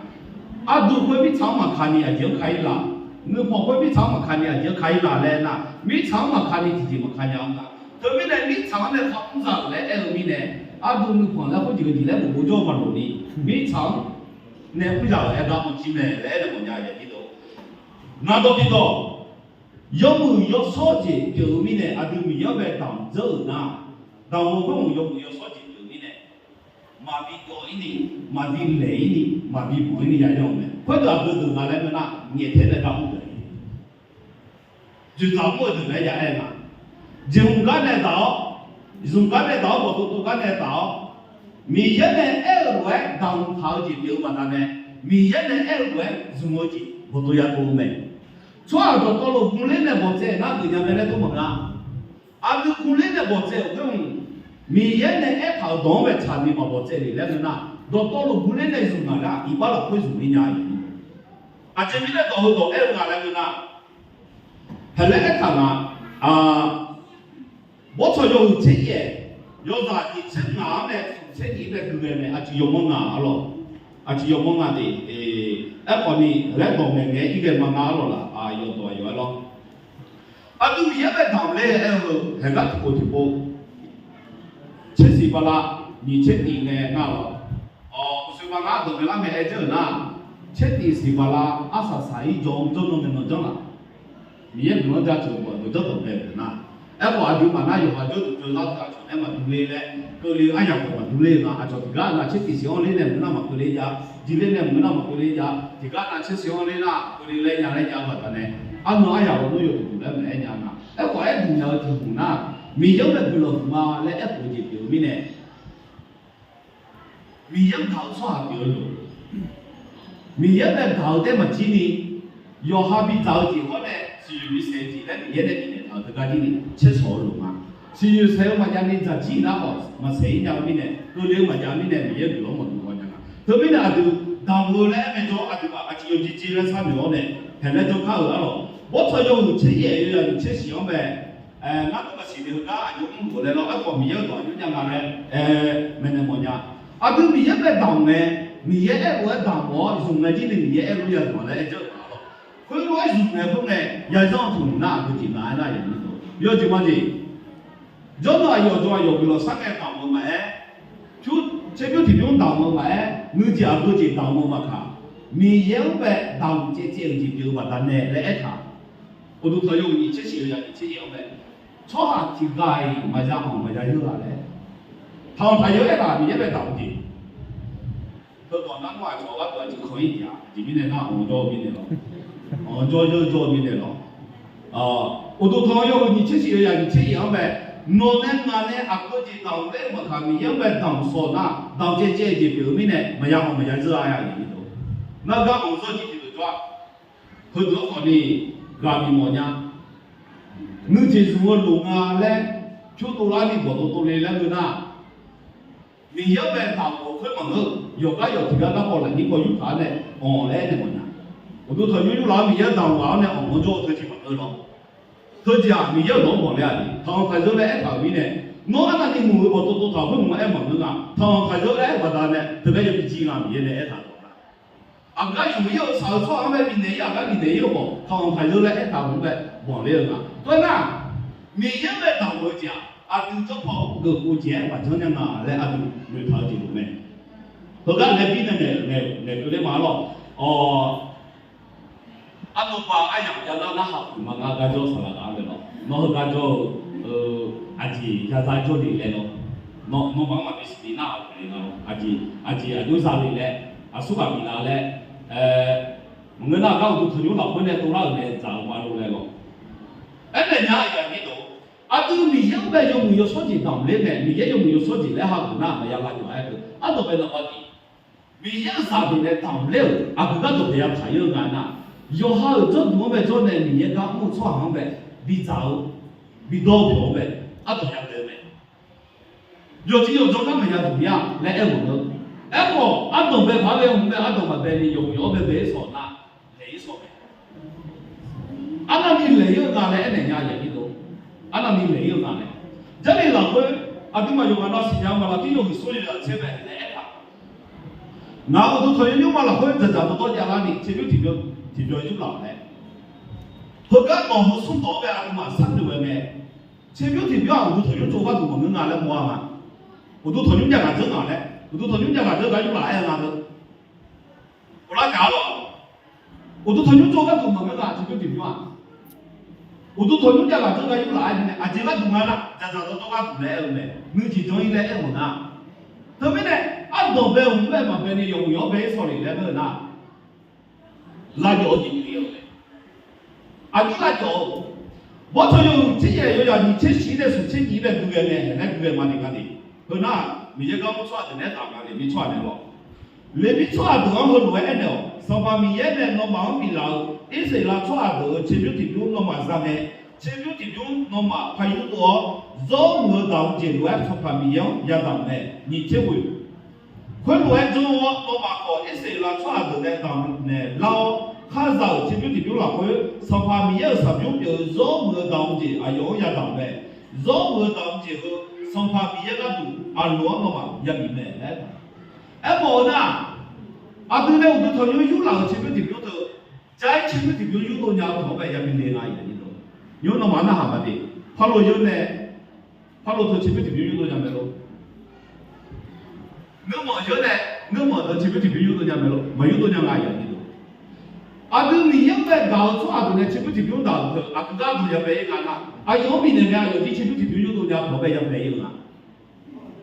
Arduq khoer mirtsaq-anr maqka ni aqjeq-anr ka-ir laf, nuipanq khoer mirtsaq-anr maqka ni aqjeq-anr ka-ir laf laer aer nar, mirtsaq-anr maqka ni tiqjeq maqka nya-eu nga. Teumirnae mirtsaq-anr nae kharmr za-euq laer aer-eu mirnae, arduq nuipanq laer khoerjeq-eu jeq laer bof bof jawr-eu maqloq ni, mirtsaq-anr nae mr za-euq aer gar mawr jir mae laer aernaeq mawf nya-eu yaqdui deuq-or. Ngaq dawq tiqdawq, yawmuiq yawshawr jeq pyeuf-eu mirnae, aqdui Miqyaer-anr bae damq dzeur-euq nar, damq-eu khoer-aq yawmuiq yawshawr jeq pyeuf-eu mirnae, maqbi dawv-ir ni, maqbi laeq-ir ni, maqbi banq-ir ni ya yanr-eu mae. Khoerdeuq aqgeu deuq nga laer ngeur nar, nyaeftaeq nae gar mr deuq-ir, dzoeqdzaq mr-eu deuq laer ya aer nga. Jeqhmq gar nae daq-awr, zmq gar nae daq-awr, bawqtov tov gar nae daq-awr, Miqyaer nae aer-eu lof-aer damq taq-eu jeq pyeuf-eu baqdanae, Miqyaer nae aer-eu lof-aer zmq-eu jeq bawqtov ya tov-eu mae. Tsawrhaq dawqtawvluf guler nae bawqtsaev nar geuf nya mae laer tov maqnga. Aqdui guler nae bawqtsaev-euq khoer-aq, Miqyaer nae aertaq-euq dawq-anr bae tsaqni maqbawqtsaev le laer ngeur nar, dawqtawvluf guler nae zmq ngaq gar iqbax lafkhoer zmq-ir nya-eu. Aqjeq mirnae dawq heudawq aer-eu nga laer ngeur nar, haeq laer aertaq nga. Bawrtsanq yawhuiq tser yaef, yawzaq nyiq tser ngaq-anr nae smq tser nyiq-anr nae gui ghae mae. Aqjeq yawmanr nga arlawq, aqjeq yawmanr nga de. Aerkhawf ni laer dawq ngaeq ngae-aer ir ghae ma nga arlawq laf, yawqdawq aqyawf-aer lawr. Aqdui Miqyaer bae damq ler-eu aer-eu, haeq gar tiqpov tiqpov, tser siq bala nyiq tser nyiq ngae nga lawq. Awq, uqshoe ma ngar dawq ngaeq lar ngae aer dzeur-euq nar, Tser tiq siq baqla arsaq saq-ir jawr-anr jawrnan ngae nan janr laf. Miqyaer guiqlanq jaceuq-eu bawq deuq janrdawq bae-euq deuq nar, aerkhawf aqduimaf nar yawqha jawrduq jawrlar teu aqcawq nae maqdur ler laer, keuvle-eu aryaq khawf maqdur ler-eu nga. Aqcawq tiqgar nav tser tiq siq-anr ler nae maqngeur nar maqkeuvle jav, diqler nae maqngeur nar maqkeuvle jav, tiqgar nav tser siq-anr ler nar keuvle laer nya laer jav-eu baqdanae, arnan aryaq lawnmr yawduq duq laer maqaer nya nga. Aerkhawf aerduq nya-eu tiq hmq nar, Miqyaer-anr bae guiqlanq huiqma laer aerkhof-eu jeq pyeuf-eu mirnae, Miqyaer-anr gaq-eu tsawrhaq pyeuf-eu loq. Miqyaer-anr bae gaq-eu taef maqjir ni, yawqha bidzaq-eu jeq hawr nae siqyoeq bisaef-eu jeq laer Miqyaer nae bifnaeq taq-euq teugar jir ni tser shawq-eu loq ma. Siqyoeq saef-eu maqjav ni dzaq jir nar khawf maqsaef-ir nya-eu mirnae, keuvle-eu maqjav mirnae Miqyaer guiqlanq maqdov haw nya nga. Teumirnae aqdui damq-eu laer aer mae jawr, aqduimaf aqjeq yawqjeq jeq laer sharnoeq-awr nae, haeq laer jawrkar-euq arlawq. Bawrtsanq yawhuiq tser yaef yawzaq nyiq tser shif-anr mae, ngar dur maqsiq ni heugar aqjox mrluf-eu laer lawr, aerkhawf Miqyaer-euq dawq aqjox jav nga laer maeqnaeq mawf nya. Aqdui Miqyaer bae damq ngae, Miqyaer aerlof-aer damq-awr zmq ngae jir ni Miqyaer aerlof ya zmq laer aer dzeur-euq ma lawr. Khoerlof-aer zmq ngae khoerngae, yazanr-eu tmq nar aqgeujeq nga aernar yawqnyi dawq yawjeq majeq. Jawrnan aqyawf jawr aqyawf guiqlanq sar ngae damq-eu maqaer, tserbymr tiqbymr damq-eu maqaer, nuijeq aqgeujeq damq-eu maqkaq, Miqyaer-anr bae damq caevcaev-euq jeq pyeuf-eu baqdanae laer aertaq. Uqduq tanqyo nyiq tser shif-eu ya nyiq tser yaef-anr mae, tsawrhaq tiqghaq-iq maqya anq maqya yeur-a laer, taqanq taqyeur aertaq Miqyaer bae damq-eu jeq. Heudawq nar mawr aqcawq gharduq aqjeq kanq-ir jeq-aq, aqjeq mirnae nar anq jawr-eu mirnae lawr, anq jawr jawr jawr-eu mirnae lawr. Uqduq tanqyo nyiq tser shif-eu ya nyiq tser yaef-anr mae, nawq nae ngaq nae aqgeujeq damq laer-eu maqkaq Miqyaer-anr bae damq sawq nar damq caevcaev-eu jeq pyeuf-eu mirnae maqya anq maqya zeur-a ya. Ngar gar anq zeur-eu jeq tiqdeuq jawr-a. Heudeuq-anr khawf ni ghaq bif mawf nya. Nuijeq zmq-eu loq nga laer pyur dovlar ni gawqdov dovle laer ngeur nar, Miqyaer-anr bae damq-euq khoer maqngeur, yawqgar yawq tiqgar garkawv lafnyir paw yurtaq-anr nae anq laer aernaeq mawf nya. Uqduq tanqnymr yurlaf-awr Miqyaer-anr damq ghaq-awr nae anq-anr jawr-eu teujeq maqngeur lawr. Teujeq-aq Miqyaer-euq dawq-anr banq le-a jeq, taqanq taqzeur laer aertaq-euq mirnae, nawr arnavni muiq-eu bawqtov tov taq-euq khoer maqaer maqngeur nga, taqanq taqzeur laer aer-eu baqdanae teugar yabi jir nga Miqyaer nae aertaq-euq ma. Aqgar yawq-ir-eu shaq-eu tsawrhaq-anr bae bifnaeq-ir aqgar bifnaeq-ir-eu khawf, taqanq taqzeur laer aertaq-euq-anr bae banq le-eu nga. Tov-aer nar, Miqyaer-anr bae damq-eu jeq-aq aqdui jawrpaw geufkhof jeq-aer maqjanr nya nga laer aqdui noeqtaq-eu jeq lof mae. Heugar laer bir nae naeq-euq naeq-eu ler ma lawr. Arnavpav aryamq javlar narhaq uqma ngar garjawr saqlaq ghaq-anr bae lawr, nawr heugar jawr-eu aqjeq yadzar jawrle laer lawr, nawmaf-anr maqbi siqni narhaq uqle nga lawr, aqjeq aqjeq aqjox zale laer, aqsurghaq biflaf laer, maqngeur nar gar uqduq tanqnymr lafkhoer nae dovlar-euq nae dzaq-eu ma lor laer lawr. Aernaeq nya-a aqyuif aqnyir deuq, aqdui Miqyaer-anr bae yawmuiq yawshawr jeq damq ler nae Miqyaer yawmuiq yawshawr jeq laer hageuf nar maqya lavjawq-aer-eu, ardanqbae naqbav tiq Miqyaer-euq zaqdeuq nae damq ler-euq aqgeu gharduq taeq ya taq-ir-eu nga nar, yawqha-euq jawrduq-anr bae jawr nae Miqyaer gar mr-eu tsawrhaq-anr bae bidzaq-eu bidawr-eu pyawq-anr bae ardanq ya ghae-eu mae. Yawqjeq yawqjawr gar maqya duq mir-a laer aer-eu maqngeur. Aerkhawf ardanq bae paq-aer ghae-eu hmq bae ardanq maqbae ni yawqmuiq-awr bae bae-ir sawq nar, laeq-ir sawq mae. Arnavni laeq-ir-eu nga laer aernaeq nya-a aqyuif aqnyir deuq, arnavni laeq-ir-eu nga laer. Jarlif lafkhoer aqduimaf yawqghaq navluf siqnya-eu maq lafkir yawhuiq sawr yawzaq tser mae laer aertaq. Ngaq-euq uqduq tanqnymr nymrma lafkhoer dzaqdzaq dawrdawr javlar ni tserbymr tiqbymr tiqbymr yurlaf-euq mae. Heugar dawq heu smr dawq-anr bae aqduimaf sharnoeq ghae mae. Tserbymr tiqbymr-aq uqduq tanqnymr tsov gharduq maqngeur nga laer mawr-a ma. Uqduq tanqnymr jav ghaq dzeur ngaq laer, uqduq tanqnymr jav ghaq dzeur gar yurlaf-aer-eu nga deuq. Ghoflar kaq-a lawr. Uqduq tanqnymr tsov gharduq maqngeur nga tserbymr tiqbymr-aq. Uqduq tanqnymr jav ghaq dzeur gar yurlaf-aer binae aqjeq gharduq nga nar dzaqdzaq dawrdawr gharduq laer aer-eu mae. Nuijeq janr-ir laer aer-eu nar. Teumirnae ardanq bae-euq hmq bae maqbae ni yawqmuiq-awr bae-ir sawq le laer ngeur-eu nar, lavjawf-eu jeq pyeuf-ir-eu mae. Aqnyir lavjawf-eu, bawrtsanq yawhuiq tser yaef yawzaq nyiq tser shif nae smq tser nyiq bae gui ghae nae haeq laer gui ghae ma ni gar ni. Heu nar Miqyaer gar mr tsawrhaq deuq naeq-aer taf nga Leqbir tsawrhaq naeq lawr. Leqbir tsawrhaq deuq-anr heulof-aer aernaeq-awq, Sanqpaq Miqyaer nae nawmaf-anr biflaf-euq Irsaqleqlav tsawrhaq deuq-euq tserbymr tiqbymr nawmaf za ngae, tserbymr tiqbymr nawmaf paq yurdov-awr, zawr muiq-eu damq-eu jeq lof-aer Sanqpaq Miqyaer-anr yadamq mae. Nyiq tser ghoeq Khoerlof-aer janr-awr, nawmaf khawf Irsaqleqlav tsawrhaq deuq nae damq naeq lar-awr, khar za-euq tserbymr tiqbymr lafkhoer Sanqpaq Miqyaer-euq saqbymr pyeuf-eu zawr muiq-eu damq-eu jeq aqyawf-anr yadamq mae. Zawr muiq-eu damq-eu jeq heu Sanqpaq Miqyaer gharduq aqloq-anr nawmaf yabif mae laer aertaq. Aermawf-eu nar, aqdui nae uqduq tanqnymr yurlaf-euq tserbymr tiqbymr teu, jar-ir tserbymr tiqbymr yurdov nya-eu taq-anr bae yabi le nga. Nymr nawmaf narhaq maqde, parloq yeur nae parloq teu tserbymr tiqbymr yurdov nya mae lor. Ngeurmanq yeur nae ngeurmanq teu tserbymr tiqbymr yurdov nya mae lor. Maq yurdov nya nga aqyuif aqnyir deuq. Aqdui Miqyaer-anr bae gaq-eu tsawrhaq deuq nae tserbymr tiqbymr daq-euq teu aqgeu gar dawq ya bae-ir nga nar, aqyawf-anr bifnaeq ngae aqyawf jir tserbymr tiqbymr yurdov nya pawq bae ya bae-ir-eu nga.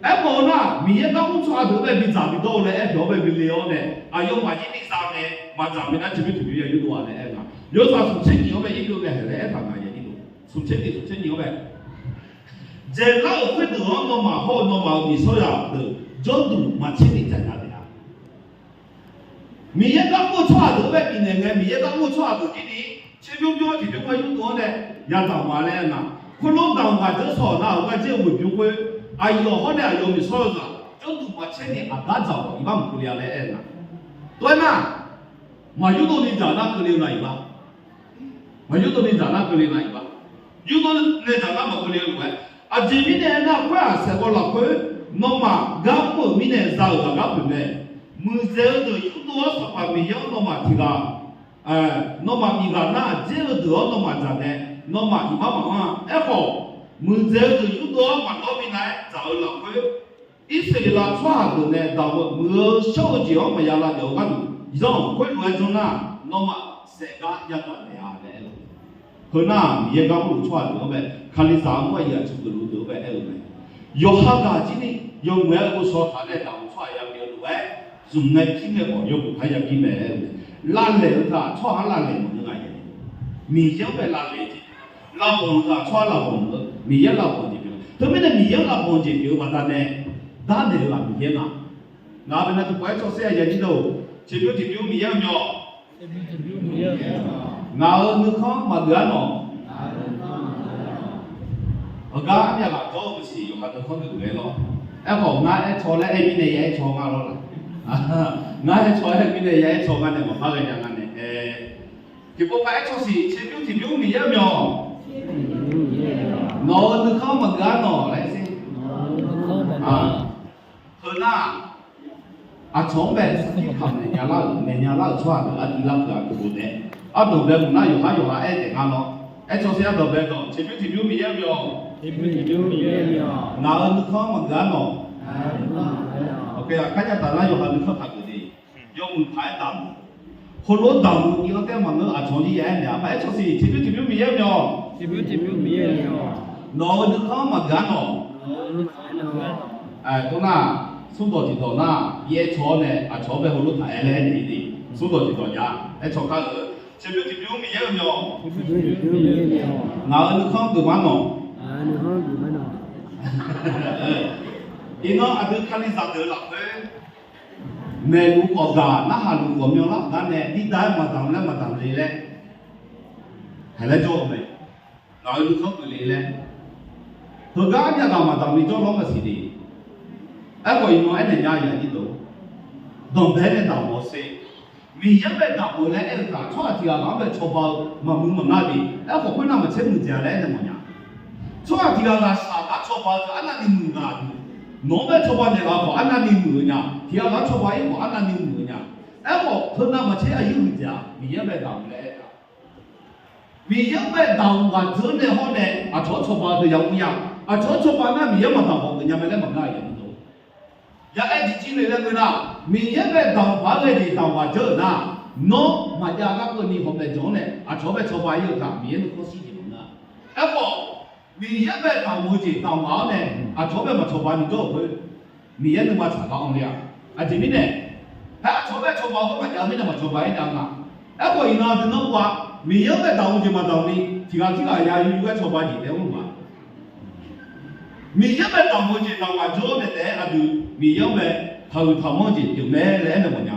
Aerkhawf-eu nar, Miqyaer gar mr tsawrhaq deuq-anr bae bidzaq bidawr-eu laer aer pyeuf-awr bae bile-awr nae, aqyawfmaf jir ni za nae maqdzaq minav tserbymr tiqbymr ya yurdov-a laer aer nga. Yawzaq smqtser nyiq-anr bae irdov nae haeq laer aertaq nga ya irdov. Smqtser nyiq smqtser nyiq-anr bae, dzaeqlar-euq khoerdeuq-anr nawmaf hawr-eu nawmaf-euq miqsawrzaq deuq jawrduq maqtser ni dzaq nya taef-a. Miqyaer gar mr-eu tsawrhaq deuq-anr bae bifnaeq ngae, Miqyaer gar mr-eu tsawrhaq deuq jir ni tserbymr bymr tiqbymr par yurdov-anr nae yadaq ma laer aer nga. Khoerlof daq-euq ghaq dzeur sawq nar-euq gar jir-eu ghoeqbymr khoer, aqyawf hawr nae aqyawf miqsawrzaq jawrduq maqtser ni aqgar dzaq-awq iqbax mq keuvle-a laer aer nga. Tov-aer nar, maqyurdov ni dzaq nar keuvle nga iqbax. Maqyurdov ni dzaq nar keuvle nga iqbax. Yurdov nae dzaq nar maqkeuvle-eu lof-aer, aqjeq mirnae aernar, khoer-aq saeqghawv lafkhoer nawmaf gar mr-euq mirnae za-euq ghaq gar pyeuf mae. Muiqdzaeq-eu deuq yurdov-awr Sanqpaq Miqyaer-anr nawmaf tiq ghaq, nawmaf bif ghaq nar, dzer-eu deuq-anr nawmaf dzaq nae nawmaf iqbax maqanr-a. Aerkhawf, muiqdzaeq-eu deuq yurdov-awr maqdawr minav-aer dzaq-eu lafkhoer, Irsaqleqlav tsawrhaq deuq nae daq-eu muiq-eu shawr-eu jeq-anr maqya lavdawf-eu gharduq, zanr-awq. Khoerlof-aer janr nar, nawmaf saef gar yadaq naeq-a laer aer-eu. Heu nar, Miqyaer gar mr-eu tsawrhaq deuq-anr bae Kalizaq armur aqyuif aqtsu geufluf deuq-anr bae aer-eu mae. Yawqha ghaq jir ni yawmuiq-aer ghovshaw taq nae daq-euq tsawrhaq ya pyeuf-eu lof-aer, zmq ngae pir ngae khawf yawmuiq par ya pir mae aer-eu mae. Lavlaeq-eu teu-aq tsawrhaq-anr lavlaeq maqngeur nga ya. Miqyaer-anr bae lavlaeq jeq, lavbanq-eu teu-aq tsawrhaq lavbanq-eu, Miqyaer lavbanq jeq pyeuf. Teumirnae Miqyaer-anr lavbanq jeq pyeuf-eu baqdanae, darnaeq-eu ghaq Miqyaer nga. Ngaq-euq baenae tiqpawf-aer cawshaer-a ya jir dawq-or, tseqbymr tiqbymr Miqyaer-eu myawq. Ngaq-euq nuikhanr maqgeuf-ar nawq. Heugar armyav ghaq jawr-eu maqsiq yawqha nuikhanr geuf-aer lawr. Aerkhawf ngar aercaw laer aer mirnae ya aercaw nga lawr laq. Ngar aercaw aer mirnae ya aercaw nga nae maqpar ghaenya nga nae aer. Tiqpov par aer cawshiq, tseqbymr tiqbymr Miqyaer-eu myawq. Nawq-euq nuikhanr maqgeuf-ar nawq laer sher. Heunar, aqcawq-anr bae sarkir kamq naeq nya lar-euq, naeq nya lar-euq tsawrhaq deuq artiv larkeuv-aq deuq lof nae, ardanqbae mq nar yawqhar yawqha aer taef nga lawr. Aer cawshaer ardanqbae dawq, tseqbymr tiqbymr Miqyaer-eu myawq. Ngaq-euq nuikhanr maqgeuf-ar nawq. Aqkar nya taf nar yawqha nuikhanr taqgeuf de. Yawmuiq paq-aer daq-eu, heulof-aer daq-eu ni-anr taef maqngeur, aqcawq-anr jir ya aer naeq-a. Par aer cawshiq, tseqbymr tiqbymr Miqyaer-eu myawq. Nawq-euq nuikhanr maqgeuf-ar nawq. Tov nar, smrdawq tiqdawq nar bi aer caw-awr nae aqcawq-anr bae heulof taq aer laer naeq-ir de. Smrdawq tiqdawq nya aer caw kar-eu, tseqbymr tiqbymr Miqyaer-eu myawq. Ngaq-euq nuikhanr geuf ma nawq. Iqnan aqdui Kalizaq deuq lafkhoer, maeqluf khawf gaq, narhaq luf khawf myanlar gar nae, dirda-aer maqdamq laer maqdamq le laer, haeq laer jawr-eu mae. Ngaq-euq nuikhanr geuf le laer, heugar armyav ghaq maqdamq ni jawrlawr maqsiq de. Aerkhawf iqnan aernaeq nya ya jir deuq, danqbae nae daqmawf-eu sher. Miqyaer-anr bae daqmawf-eu laer aer-eu taq, tsawrhaq tiq ghaq ghaq-anr bae cawba-eu maqmuiq maqngar de. Aerkhawf khoernav maqtser muiqdzaeq-a laer aernaeq mawfnya. Tsawrhaq tiq ghaq ghaq shaq gar cawba-eu teu arnavni muiq nga. Nawq-anr bae cawba naeq ghaq khawf arnavni muiq-eu nya. Tiq ghaq ghaq-anr cawba-ir khawf arnavni muiq-eu nya. Aerkhawf teunav maqtser aqyuif muiqdzaeq-a, Miqyaer-anr bae daqmawf laer aer-eu taq. Miqyaer-anr bae daqmawf ghaq dzeur nae hawr nae aqcawq-anr cawba-eu teu yamr ya. Aqcawq-anr cawba nar Miqyaer maqdaqmawf geuf nya mae laer maqngar-a. Ya aer jeq jir le laer ngeur nar, Miqyaer bae daqmawf paq-aer ghae jeq daqmawf ghaq dzeur-euq nar, nawr maqjav larkeuv ni hawq maeq janq-anr nae aqcawq-anr bae cawba-ir-eu taq, Miqyaer nuikhanr shir jeq maqngeur-a. Aerkhawf, Miqyaer bae daqmawf-eu jeq daqmawf-awr nae aqcawq-anr bae maqcawba ni jawr-euq khoer, Miqyaer nuima tsaq gar anr ler-a. Aqjeq mirnae, haer aqcawq-anr bae cawba-eu khoer maqjav-eu mirnae maqcawba-ir nya nga. Aerkhawf iqnan aqdui nanrpuv-a, Miqyaer-anr bae daqmawf-eu jeq maqdaqmawf ni tiq ghaq tirghaq ya yur yur-aer cawba jeq taef-aer mr-eu ma. Miqyaer bae daqmawf-eu jeq daqmawf-aq dzeur-awr nae taef-aer aqdui Miqyaer-anr bae taqhuiq taqmanr-eu jeq pyeufmae laer aernaeq mawfnya.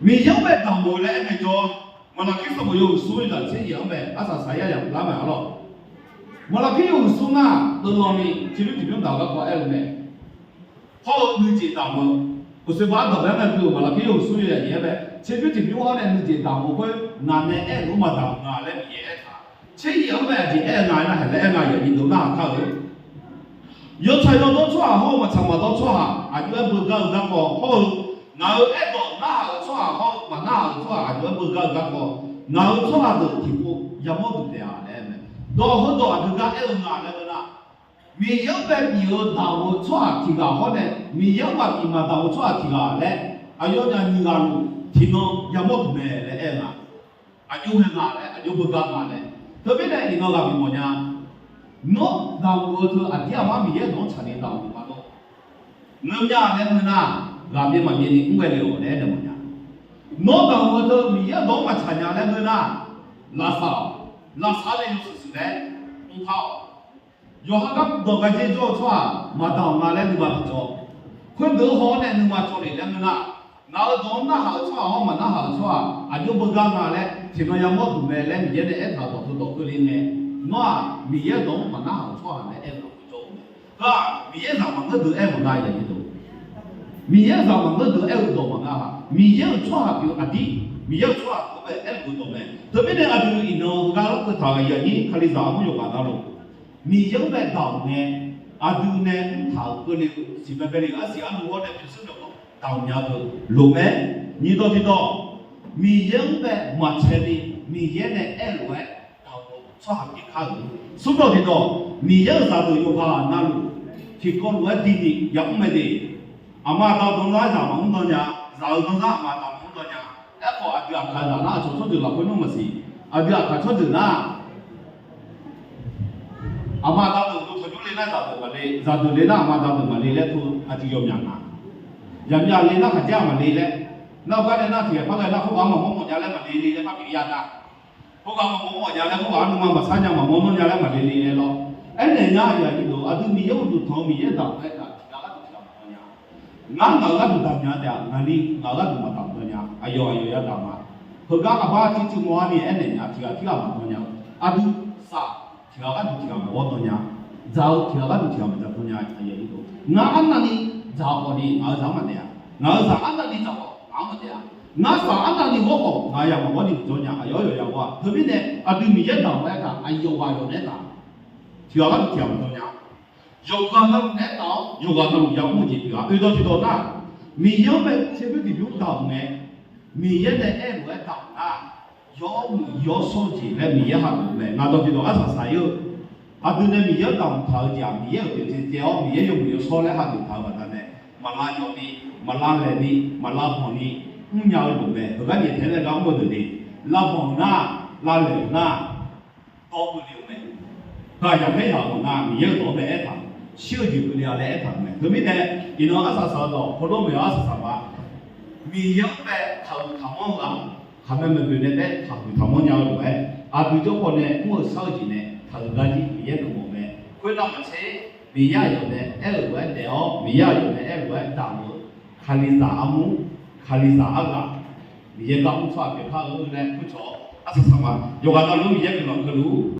Miqyaer-anr bae daqmawf-eu laer aernaeq jawr-awr, Maqlaqkir sanqbof yawhuiq smr yawzaq tser yaf-anr bae arsaq saq yar yaf lar mae arlawr. Maqlaqkir yawhuiq smr nar, deuvlanni tserbymr tiqbymr daq-eu garkawv aer-eu mae. Hawr-eu nuijeq daqmawf-eu, uqshoe ba ardanqbae-anr nae dui-euq Maqlaqkir yawhuiq smr yawzaq yaef-aer bae tserbymr tiqbymr hawr nae nuijeq daqmawf-eu khoer ngaq nae aer-euq lof-aer maqdaq-eu nga laer Miqyaer aertaq. Tser yaf-anr bae aqjeq aer-eu nga aernar, haeq laer aer nga yaf ni deuq narhaq kar-eu. Yawtsaq yawdawr tsawrhaq hawr-eu maqtsaq maqdawr tsawrhaq aqjox-aer beugar-eu garkawv hawr-eu, ngaq-euq aerdawq narhaq-euq tsawrhaq hawr-eu maqnarhaq-euq tsawrhaq aqjox-aer beugar-eu garkawv, ngaq-euq tsawrhaq deuq tiqpov yamawr duq taef-a laer aer mae. Dawq heudawq aqgeu gar aer-eu nga laer ngeur nar, Miqyaer-anr bae bif-eu daqmawf-eu tsawrhaq tiq ghaq hawr nae Miqyaer-anr maqbif maqdaq-eu tsawrhaq tiq ghaq laer, aqyawfnyaf nyiq ghaq luf tiqnan yamawr duq mae laer aer-eu nga. Aqjox ghae nga laer, aqjox beugar nga laer. Teumirnae iqnan ghaq bimawf nya. Nawr damq-eu teu aqdir aqmar Miqyaer dawq-anr tsaqni damq-eu ma lor. Ngeur mya laer ngeur nar, ghaq byaer maqbyaer ni mr ghae le-awq laer aernaeq mawf nya. Nawr damq-eu teu Miqyaer dawq-anr maqtsaq nya laer ngeur nar, lafsawq, lafsawq le yawshuif shuif laer mr par-awq. Yawqha gar dawq gaqjer jawr-eu tsawrhaq maqdamq nga laer nuima tiqjawr, khoerdeuq-anr haw-awr nae nuima cawv lef laer ngeur nar, ngaq-euq dawq-anr narhaq-eu tsawrhaq-awr maqnarhaq-eu tsawrhaq aqjox beugar nga laer tiqnan yamawr duq mae laer Miqyaer nae aertaq-euq dawq teu dawq keuvle ngae, nawr-aq Miqyaer dawq-anr maqnarhaq-eu tsawrhaq laer aer-eu lafkhoer jawr-eu mae. Heu-aq Miqyaer zaq maqngeur deuq aer-eu maqnga ya ni dawq. Miqyaer zaq maqngeur deuq aer-eu dawq maqnga-a. Miqyaer-euq tsawrhaq pyeuf-eu aqdir, Miqyaer-euq tsawrhaq-anr bae aerluf-eu dawq mae. Teumirnae aqdui iqnan heugar larkeuv taq-euq aqyuif aqnyir Kalizaq armur yawqghaq navluf, Miqyaer-anr bae damq ngae, aqdui nae mrtaq-euq keuvle-eu siqbaebae le-eu arsiq arlu-awr nae pyurshuir myawqganr damq nya-eu loq mae. Nyiqdawq tiqdawq, Miqyaer-anr bae maqtsaev ni Miqyaer nae aerlof-aer damq-eu tsawrhaq pyeuf kar-euq. Smrdawq tiqdawq, Miqyaer-euq zaqdeuq yawqghaq navluf tiqkawv lof-aer dini yamr mae de. Aqma aqda danzar zaq maqmr dan nya, zaq-euq danzar aqma aqda maqmr dan nya. Aerkhawf aqdui aqkaq zaq nar aqcawq tsawrjeuq lafkhoer nmr maqsiq. Aqdui aqkaq tsawrjeuq nar aqma aqda deuq dov tawqjur le nar zaqdeuq maqle, zaqdeuq le nar aqma aqda deuq maqle laer teu aqdui yawmyaq nga. Yaqmyaq le nar khaqdzer-aq maqle laer, nar-eu gar nae nar tiqghaq par ghae nar khoerghaq-anr maqmawr mawf nya laer maqle le laer par pyeuf ya nar. Khoerghaq maqmawr mawf nya laer, khoerghaq-anr nuima maqsar nya maqmawr nawr nya laer maqle le laer lawr. Aernaeq nya aqyuif aqnyir deuq, aqdui Miqyaer uqduq tanq-eu Miqyaer damq-eu aer-aq tiqghaq gharduq tiqghaq maqdan nya. Ngar ngaq-euq gharduq damq nya taef-aq ngaqli ngaq-euq gharduq maqdamq dan nya. Aqyawf aqyawf yadamq-a. Heugar aqbar tircuf mawr-ar ni aernaeq nya tiqghaq tirghaq maqdan nya. Aqdui saf tiqghaq gharduq tiqghaq maqghawr dan nya. Dzaq-eu tiqghaq gharduq tiqghaq maqdzaq dan nya. Ngar arnavni dzaq khawf ni ngaq-euq zaq-anr maqdaef-a. Ngaq-euq zaq arnavni dzaq khawf ngaq-anr maqdaef-a. Ngar saf arnavni ghawr khawf ngaq-euq zaq maqghawr ni maqjawr nya. Aqyawf yawqya ghawr-a. Teumirnae aqdui Miqyaer damq-eu aertaq aqyawf ghaq yawf naeq-aer taf. Tiqghaq gharduq tiqghaq maqdan nya. Yawqghaq navluf naeq-aer taf-awr yawqghaq navluf yamr-eu jeq tiqghaq oe dawr tiqdawq nar, Miqyaer-anr bae tserbymr tiqbymr damq-eu mae. Miqyaer nae aerlof-aer damq nar, yawmuiq yawshawr-eu jeq laer Miqyaer hageuf mae. Ngaq dawq tiqdawq arsaq saq-ir-eu, aqdui nae Miqyaer-anr damq taq-eu jeq-aq Miqyaer-euq pyeuf jeq jae-awr Miqyaer yawmuiq yawshawr laer hageuf taq-eu baqdanae, maqlav yawf ni, maqlav laeq ni, maqlav banq ni, mrnya-eu lof mae. Heugar nyaeftaeq-aer nae gar mr-eu deuq ni, lavbanq-euq nar, lavlaeq-euq nar, dawr keuvle-eu mae. Heu-aq yaqpaer yaq-euq maqnga, Miqyaer-euq dawq-anr bae aertaq, shir-eu jeq keuvle-a laer aertaq-euq mae. Teumirnae, iqnan arsaq saq-eu dawq heulof maeq-eu arsaq saq ma. Miqyaer-anr bae taqhuiq taqmanr-eu ghaq, khaqmae maeqboeq nae taef-aer taqhuiq taqmanr nya-eu lof-aer, aqdui jawrpaw nae mr-eu shar-eu jeq nae taqhuiq gar jir Miqyaer geufmawf mae. Khoernar maqtser, Miqyaer aqyawf nae aer-euq lof-aer daef-awr Miqyaer aqyawf nae aer-eu lof-aer damq-eu Kalizaq armur, Kalizaq arghaq, Miqyaer gar mr tsawrhaq pyeuf kar-eu laer kurcawq-awr arsaq saq ma. Yawqghaq navluf Miqyaer guiqlanq keuvluf